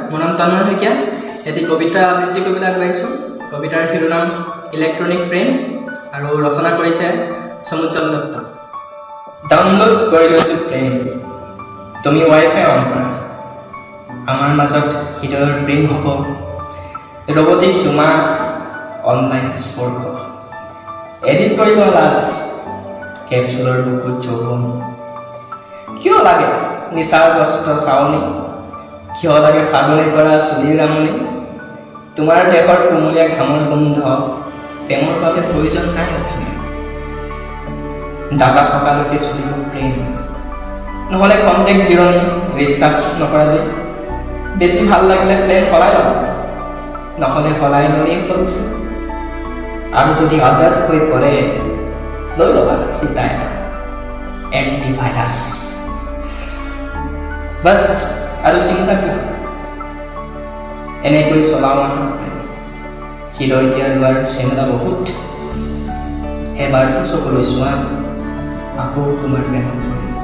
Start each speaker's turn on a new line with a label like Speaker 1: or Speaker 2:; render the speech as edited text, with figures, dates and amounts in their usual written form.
Speaker 1: মোৰ নাম তন্ময় শইকীয়া। এটি কবিতা আবৃত্তি কৰিবলৈ আগবাঢ়িছোঁ। কবিতাৰ শিৰোনাম ইলেক্ট্ৰনিক প্ৰেম আৰু ৰচনা কৰিছে সমুজ্জ্বল দত্ত। ডাউনলোড কৰি লৈছোঁ প্ৰেম, তুমি ৱাইফাই অন কৰা। আমাৰ মাজত হৃদয়ৰ প্ৰেম হ'ব ৰবটিক চুমা, অনলাইন স্পৰ্শ। এডিট কৰিব লাজ, কেপচুলৰ বুকুত যৌৱন। কিয় লাগে নিচাগ্ৰস্ত চাৱনি? কিয় লাগে ফাগুনে কৰা চুলিৰ আমনি? তোমাৰ দেহৰ কুমলীয়া ঘামৰ গোন্ধ, প্ৰেমৰ বাবে প্ৰয়োজন নাই অভিনয়। ডাটা থকালৈকে চলিব প্ৰেম, নহ'লে খন্তেক জিৰণি, ৰিচাৰ্জ নকৰালৈ। বেছি ভাল লাগিলে প্লেন সলাই ল'বা, নহ'লে সলাই ল'লেই হ'ল। আৰু যদি আদত হৈ পৰে, লৈ ল'বা চিটা এটা, এণ্টি ভাইৰাছ। বাছ, আৰু চিন্তা কি? এনেকৈ চলাওঁ আমাৰ প্ৰেম। হৃদয় দিয়া লোৱাৰ ঝেমেলা বহুত। এবাৰতো চকুলৈ চোৱা, আকৌ তোমাৰ প্ৰেমত পৰিম।